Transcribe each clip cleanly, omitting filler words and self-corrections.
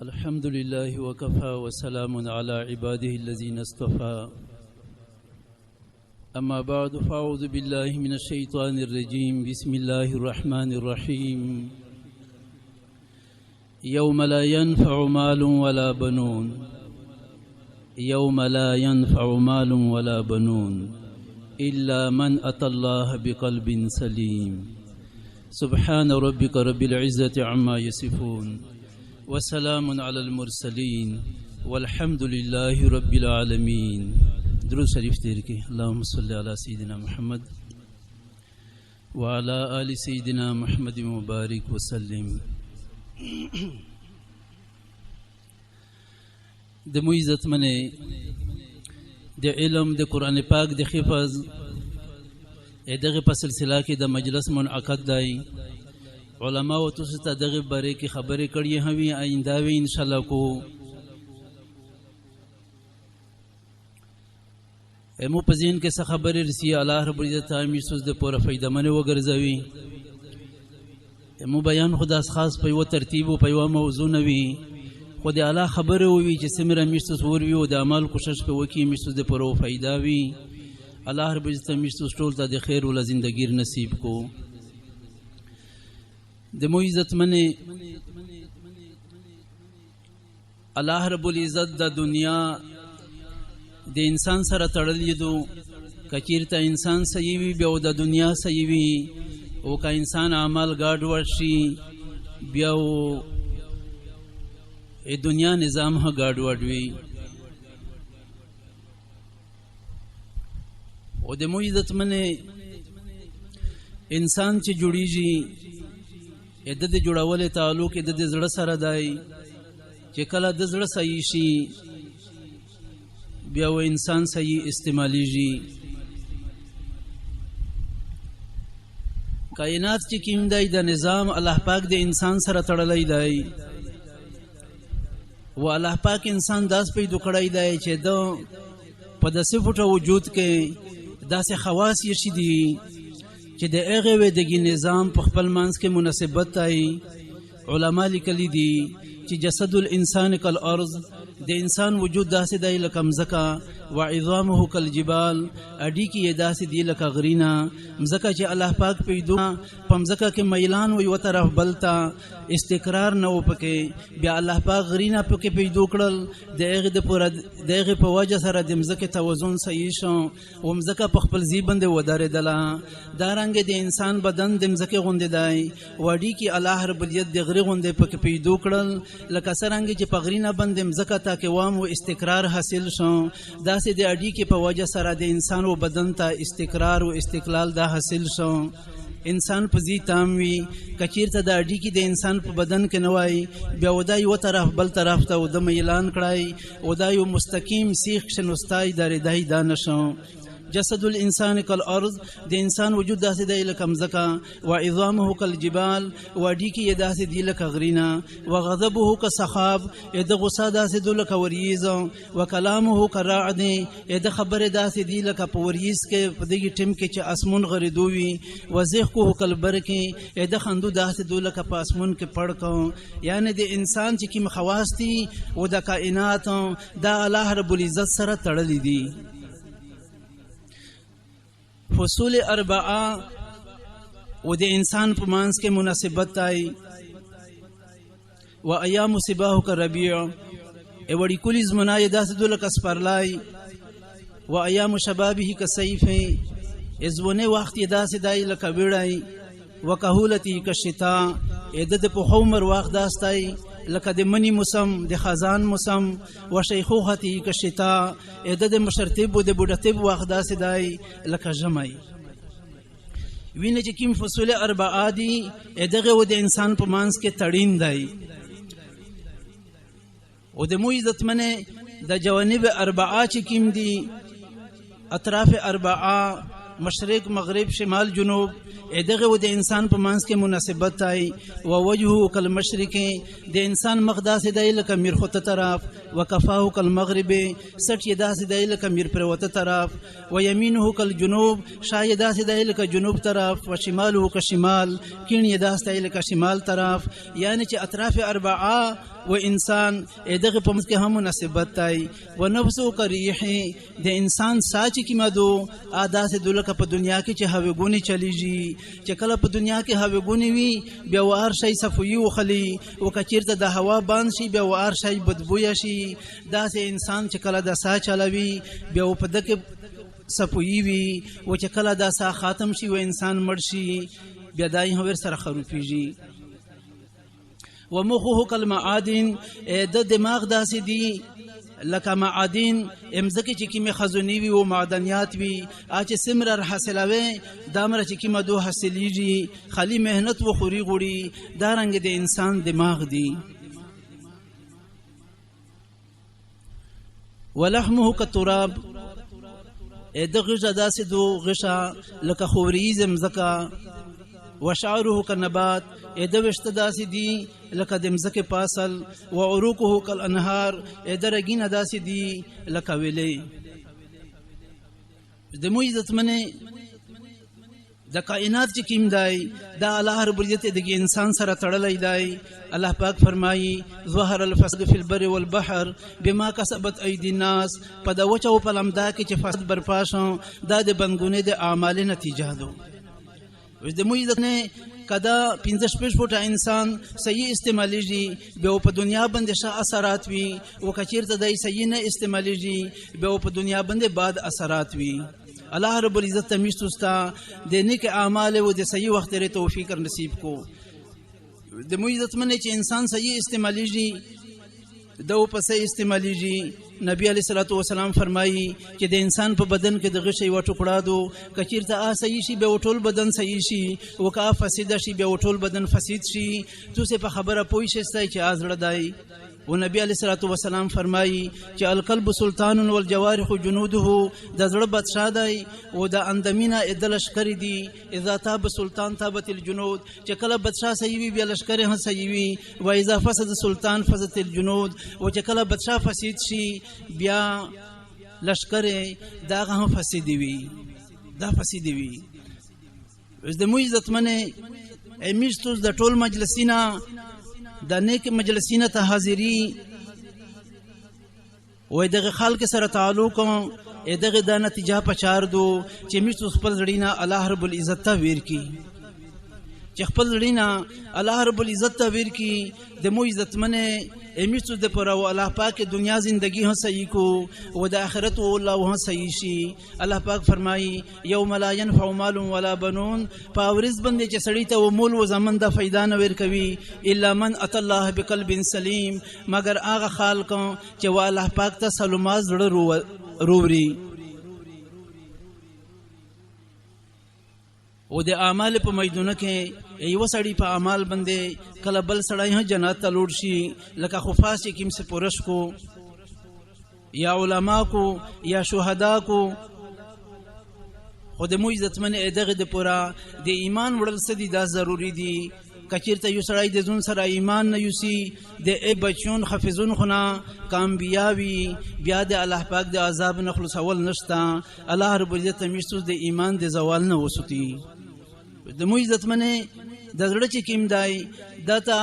الحمد لله وكفى وسلام على عباده الذين اصطفى. أما بعد، فأعوذ بالله من الشيطان الرجيم. بسم الله الرحمن الرحيم. يوم لا ينفع مال ولا بنون، يوم لا ينفع مال ولا بنون إلا من أتى الله بقلب سليم. سبحان ربك رب العزة عما يصفون، وسلام على المرسلين، والحمد لله رب العالمين. درود شریف تیر کی. اللهم صل على سيدنا محمد وعلى آل سيدنا محمد مبارک وسلم. د مو عزت منه د علم د قرآن پاک د حفظ دغه په سلسله کې د مجلس منعقد دی. علما او تاسو ته دغه باره کې خبرې کړې هوي، آینده وی ان شاء الله کو. مو په ذهن کې څه خبرې رسی، الله رب العزت همیشه د پوره فایده منه وګرځوي. مو بیان خدا خاص په یو ترتیب او په یو موضوع نه وي، خو د الله خبره وي چې څومره میشتوس ور وي او د عمل کوشش په وکي میشتوس د پوره فایده وي. الله رب العزت میشتوس ټول ته د خیر ول زندګی نصیب کو. د مو عزت منه الله رب العزت د دنیا د انسان سره تړلې دو. کچیرته انسان صحیح وي بیا د دنیا صحیح وي، او که انسان عمل ګډ وډ شي بیا دنیا نظام هم ګډ وډ وي. او د مو عزت منه انسان چې جوړیږي د دې جوړولې تعلق د دې زړه سره دی. چې کله د زړه صحیح شي بیا و انسان صحیح استعمالیږي. کائنات چې کوم دی د نظام الله پاک د انسان سره تړلی دی، و الله پاک انسان داس پیدا کړی دی چې د په داسې فوټه وجود کې داسې خواص یې شي دي چې د هغې ودګي نظام په خپل منځ کې مناسبت دی. علما لیکلي دي چې جسد الانسان کالارض، د انسان وجود داسې دی لکه مځکه، وعظامه کالجبال، اډیکې یې داسې دي لکه غرینه. مځکه چې الله پاک پیدا په مځکه کې میلان و یو طرف بل ته، استقرار نه و پکې، بیا الله پاک غرینه پکې پیدا کړل. د هغې د پوره د هغې په وجه سره د مځکې توازن صحیح شو او مځکه په خپل ځای باندې ودرېدله. دا رنګ د انسان بدن د مځکې غوندې دی، وډیکې الله رب العزت د غري غوندې پکې پیدا کړل. لکه څرنګه چې په غرینه باندې مځکه ته کې وام و استقرار حاصل شو، داسې د اډیکې په وجه سره د انسان و بدن ته استقرار و استقلال دا حاصل شو. انسان په ځای تام وي. که چیرته د اډیکې د انسان په بدن کې نه وای، بیا ودا یو طرف بل طرف ته د میلان کړای او دا یو مستقیم سیخ کښېنوستای درېدای دا نه شو. جسد الانسان کالارض، د انسان وجود داسې دی لکه مځکه، وعظامه کالجبال، وډیکې یې داسې دي لکه غرینه، وغضبه کسخاب، یې د غصه داسې دو لکه وریځ، وکلامه کرعد، یې د خبرې داسې دي لکه په وریځ کې په دغې ټیم کې چې اسمون غرېدو وي، وضحکه کالبرق، یې د خندو داسې دو لکه په اسمون کې پړکو. یعنې د انسان چې کوم خواص دي او د کائنات دا الله رب العزت سره تړلي دي. فصول اربعه او د انسان په منځ کې مناسبت دی. و ایام سباه کالربیع، ای وړي کلی زمنا یې داسې دو لکه سپرلی، و ایام شبابه کسیف، ای ځواني وخت یې داسې دی لکه ویړی، و کهولته کشتا، ای د ده په عمر وخت داسې دی لکه د مني موسم، د خزان موسم، و شیخوخته کشتا، ای د ده مشرتیب و د بوډاتیب وخت داسې دی لکه ژمی. وینه چې کوم فصول اربعه دي، ای دغه و د انسان په منځ کې تړین دی. او د مو عزتمنې د جوانب اربعه چې کوم دي، اطراف اربعه، مشرق مغرب شمال جنوب، ای دغه و د انسان په منځ کې مناسبت دی. و وجهه کالمشرق، د انسان مخ داسې دی لکه میرخوته طرف، و کفاه کالمغرب، سټ یې داسې دی لکه میر پروته طرف، و یمینه کالجنوب، شا یې داسې دی لکه جنوب طرف، و شماله کشمال، کیڼ یې داسې دی لکه شمال طرف. یعنې چې اطراف اربعه و انسان دغه په منځ کې هم مناسبت دی. و نفسه کریح، د انسان سا چې کیمه دو داسې دو لکه په دنیا کې چې هواګونې چلیږي، چې کله په دنیا کې هواګونې وي بیا و هر شی صفوي وخلي، او که چیرته د هوا بند شي بیا و هر شی بدبویه شي. داسې انسان چې کله د سا چلوي بیا و په ده کې صفوي وي، او چې کله دا سا ختم شي و انسان مړ شي بیا دا یې هم ورسره خروپیږي. ومخه کالمعادن، د دماغ داسې دی لکه معادن، امځکه چې کیمه خزونی وي او معدنیات وي، چې څومره حاصلوي دا مره چې کیمه دو حاصلیږي، خالی مهنت و خوري غوړي. دا رنګ د انسان دماغ دی. ولحمه کتراب، د غږه داسې دو غشه لکه خوریز مځکه. وشعره کالنبات، د ویښته داسې دي لکه د مځکې پاسل. وعروقه کالانهار، د رګینه داسې دي لکه ویلې. د مو عزتمنې د کائنات چې کیم دی دا الله رب العزت د انسان سره تړلی دی. الله پاک فرمایي ظهر الفساد فی البر والبحر بما کسبت ایدی الناس، په د وچه او په لمدا کې چې فساد برپا شو دا د بنګونې د اعمال نتیجه ده. اوس د مو عزت نه کدا 65 فوټه انسان صحیح استعمالیږي بیا په دنیا باندې ښه اثرات وي، او که چیرته دی صحیح نه استعمالیږي بیا په دنیا باندې بد اثرات وي. الله رب العزت ته میشتو ستا د نیک اعمال او د صحیح وخت لري توفیق نصیب کو. د مو عزت منه چې انسان صحیح استعمالیږي د په صحیح استعمالیږي. نبی علیه الصلاة والسلام فرمایي چې د انسان په بدن کې د غشي یوه ټوکړه دو، که چیرته آ صحیح شي بیا ټول بدن صحیح شي، او که آ فسیده شي بیا ټول بدن فسید شي. تاسو په خبره پوه شئ چې آ زړه دی. و نبی علیه الصلاة والسلام فرمایي چې القلب سلطان والجوارح جنوده، د زړه بادشاه دی او د اندمینه د لشکرې دي. اذا تاب سلطان تابت الجنود، چې کله بادشاه صحیح وي بیا لشکرې هم صحیح وي. و اذا فسد سلطان فسدت الجنود، او چې کله بادشاه فسید شي بیا لشکرې دغه هم فسیدې وي، دا فسیدې وي. اوس د مو عزتمنې میشتوس د ټول مجلسینه د نیک مجلسینه ته حاضری و دغه خلق سره تعلق دغه د نتیجه په چار دو چې میشتوس خپل زړینه الله رب العزت ته ویر کی، چې خپل زړینه الله رب العزت ته ویر کی. د مو عزتمنې میشتوس د پر او الله پاک دنیا زندگی هم صحیح کو او د آخرت او الله هم صحیح شي. الله پاک فرمایي یوم لا ينفع مال ولا بنون، په ورځ باندې چې سړی ته و مول و زمن د فایده نه ورکوي الا من اتى الله بقلب سلیم، مګر هغه خلق چې و الله پاک ته سلامه زړه روري. او د اعمال په میدونه کې یو سړی په اعمال باندې کله بل سړی هم جنت ته لوړ شي، لکه خفاش چې کوم سپورش کو یا علما کو یا شهدا کو. خو د مو عزتمن دغه د پوره د ایمان وړل څه دي دا ضروري دي. که چیرته یو سړی د ځون سره ایمان نه یوسي د ای بچیون حافظون خو نه کامبیا وي، بیا د الله پاک د عذاب نه خلاصول نشته. الله رب العزت میشتوس د ایمان د زوال نه وسوتي. د مو عزتمنې د زړه چې کوم دی دا ته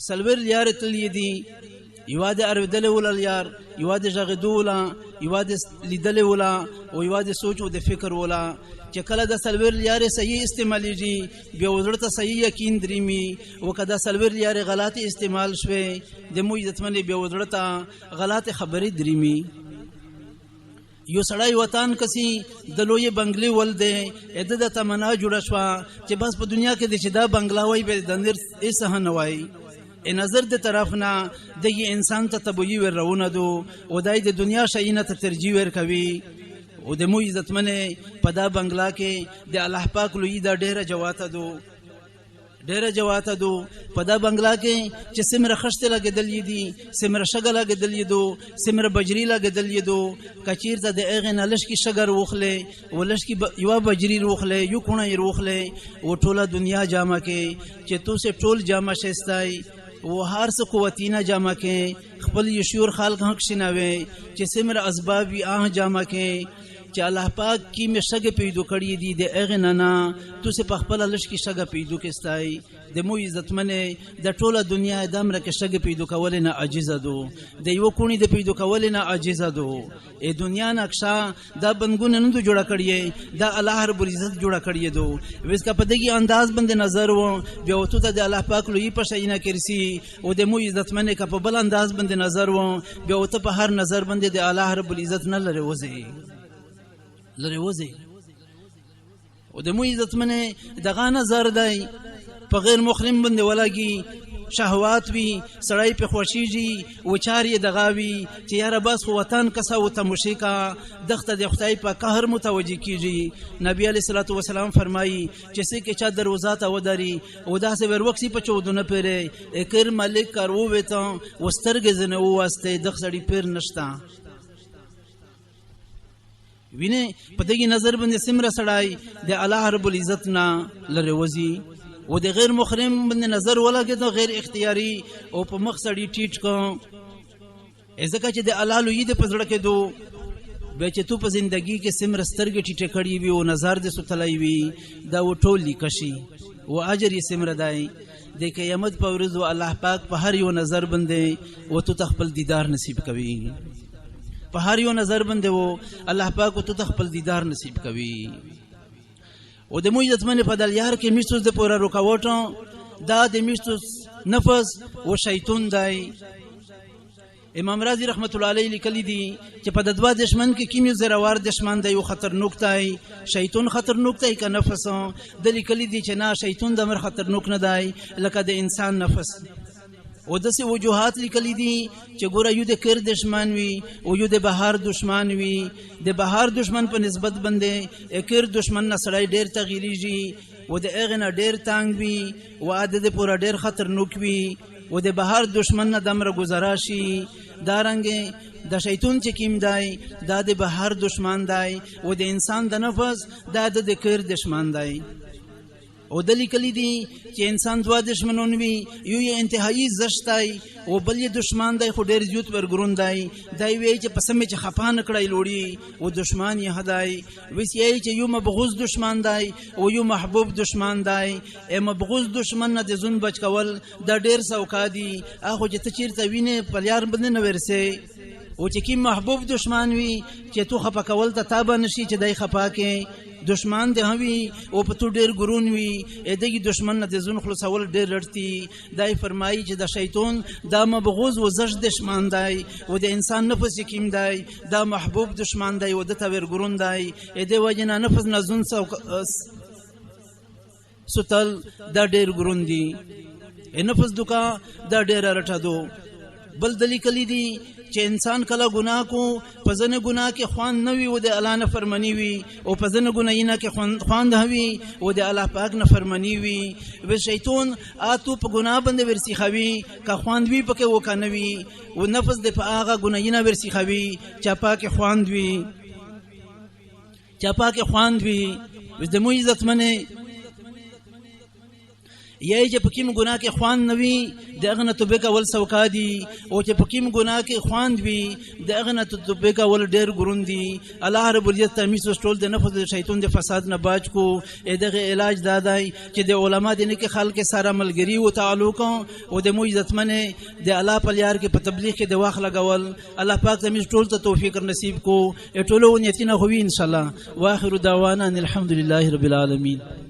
سلور لیارې تللې دي، یوه د اورېدلې وله لیار، یوه د غږېدو وله، یوه د لیدلې وله، او یوه د سوچ او د فکر وله. چې کله د سلور لیارې صحیح استعمالیږي بیا زړه ته صحیح یقین دریمي، او که د سلور لیارې غلطې استعمال شوې د مو عزتمنې بیا زړه ته غلطې خبرې دریمي. یو سړی وطن کسي د لویې بنګلې ول دی، د ده تمنا جوړه شوه چې بس په دنیا کې دی چې دا بنګله وای به د نر هېڅ هم نه وای. نظر د طرف نه دغه انسان ته تبویي ورونه دو او دای د دنیا شیینه ته ترجیح ورکوي. او د مو عزتمنې په دا بنګلا کې د الله پاک لوی دا ډېره جواته دو، ډېره جواته دو. په دا بنګلا کې چې څومره خښتې لګېدلې دي، څومره شګه لګېدلې دو، څومره بجري لګېدلې دو، که چېرته د هغې نه لږ کې شګر وخلې او لږ کې یوه بجري روخلې، یو کوڼه یې روخلې، او ټوله دنیا جامه کې چې تاسې ټول جامه شیستای و هر څه قوتینه جامه کې خپل یشور خلق هم کښېنوې چې څومره اسباب وي هغه جامه کې چې الله پاک کی مې شګه پیدا کړې دي د هغې نه نه تاسې په خپله لږ کې شګه پیدا کستای د مو عزتمنې د ټوله دنیا دمره کې شګه پیدا کولې نه عاجزه دو، د یو کونی د پیدا کولې نه عاجزه دو. ای دنیا نقشه دا بنګونه نه جوړه کړی، دا الله رب العزت جوړه کړی دو. وس کا په دغه انداز باندې نظر و بیا وته ته د الله پاک لوی په شینه کرسی او د مو عزتمنې کا په بل انداز باندې نظر و بیا وته په هر نظر باندې د الله رب العزت نه لري وځي، لري وځي. او د مو عزتمنې دغه نظر دی په غیر محرم باندې ولګي، شهوات وي، سړی په خوښیږي، وچار یې دغه وي چې یاره بس خو وطن کسه و تموشي کا دغته د خدای په قهر متوجه کیږي. نبی علیه الصلاة والسلام فرمایي چې څه کې چا دروازه ته ودري او داسې ور وکسي په چودونه پرې اکر ملک کار وویته وسترګې ځنې وواسته دغه سړي پیر نشته. وینې په دغه نظر باندې سمره سړی د الله رب العزت نه لرې وځي او د غیر محرم باندې نظر ولګېد غیر اختیاري او په مخ سړی ټیټ کو، ځکه چې د الله لوی د په زړه کې دو بیا چې تو په زندگی کې سمره سترګې ټیټې کړې وي او نظر دې سوتلی وي دا و ټول لیکشي او اجر یې سمره دی. د قیامت په ورځ الله پاک په هر یو نظر باندې و تو ته خپل دیدار نصیب کوي، په هر یو نظر باندې و الله پاک تو ته خپل دیدار نصیب کوي. او د مو عزتمن په دلیار کې میستوس د پوره رکاوټ دا د میستوس نفس او شیطان دی. امام رازی رحمت الله علیه لیکلی دی چې په د دوه دشمن کې کیم یو زروار دشمن دی او خطرناک دی، شیطان خطرناک دی که نفس؟ د لیکلی دی چې نه، شیطان د مر خطرناک نه دی لکه د انسان نفس. او داسې وجوهات لیکلی دي چې ګوره یو د کر دشمن وي او یو د بهر دشمن وي. د بهر دشمن په نسبت باندې کر دشمن نه سړی ډېر تغیریږي او د هغې نه ډېر تنګ وي او د پوره ډېر خطرناک وي او د بهر دشمن نه دمره ګزاره شي. دارنګې د شیطان چې کیم دی دا د بهر دشمن دی او د انسان د نفس دا د کر دشمن دی. او د لیکلی دي چې انسان دوه دشمنون وي، یو یې انتهایی زشت دی او بل یې دشمن دی خو ډېر زیات ورګرون دی. دی وایي چې په سمې چې خفه نه کړی لوړي او دشمن یې دی. ویس یې چې یو مبغوز دشمن دی او یو محبوب دشمن دی. ای مبغوز دشمن نه د ځون بچ کول دا ډېر سوکا دي، هغه چې ته چېرته وینې په لیار باندې نه ورسې. او چې کیم محبوب دشمن وي چې تو خفه کول ته تابه نه شي چې دی خفه کې دشمن دی هم وي او په تو ډېر ګرون وي، دغه دشمن نه د ځون خلاصول ډېر رړتي. دی فرمایي چې د شیطان دا مبغوز و زشت دشمن دی او د انسان نفس چې کیم دی دا محبوب دشمن دی او ده ته ورګرون دی. دې وجې نه نفس نه ځون ستل دا ډېر ګرون دي، نفس دوکا دا ډېره رټه دو. بل دلی کلی دی چې انسان کله ګناه کو په ځنه ګناه کې خوند نه وي او د الله نه فرمانی وي، او په ځنه ګناهینه کې خوند وي او د الله پاک نه فرمانی وي. و شیطان اتو په ګناه باندې ورسیخوي که خوند وي پکې و که نه وي، او نفس د په هغه ګناهینه ورسیخوي چې پاک خوند وي، چې پاک خوند وي. د مو عزتمنې یی چې په کوم ګناه کې خوند نه وي د هغه نه توبه کول سوکا دي، او چې په کوم ګناه کې خوند وي د هغه نه توبه کول ډېر ګرون دي. الله رب العزت ته میس ټول د نفس د شیطان د فساد نه بچ کو. دغه علاج دا دی چې د علما د نیکه خلک سره ملګری او تعلق او د مو عزتمنې د الله په لیار کې په تبلیغ کې د واخ لګول. الله پاک ته میس ټول ته توفیق نصیب کو. ټولو نیتونه هوي ان شاء الله. واخر دعوانا ان الحمد لله رب العالمین.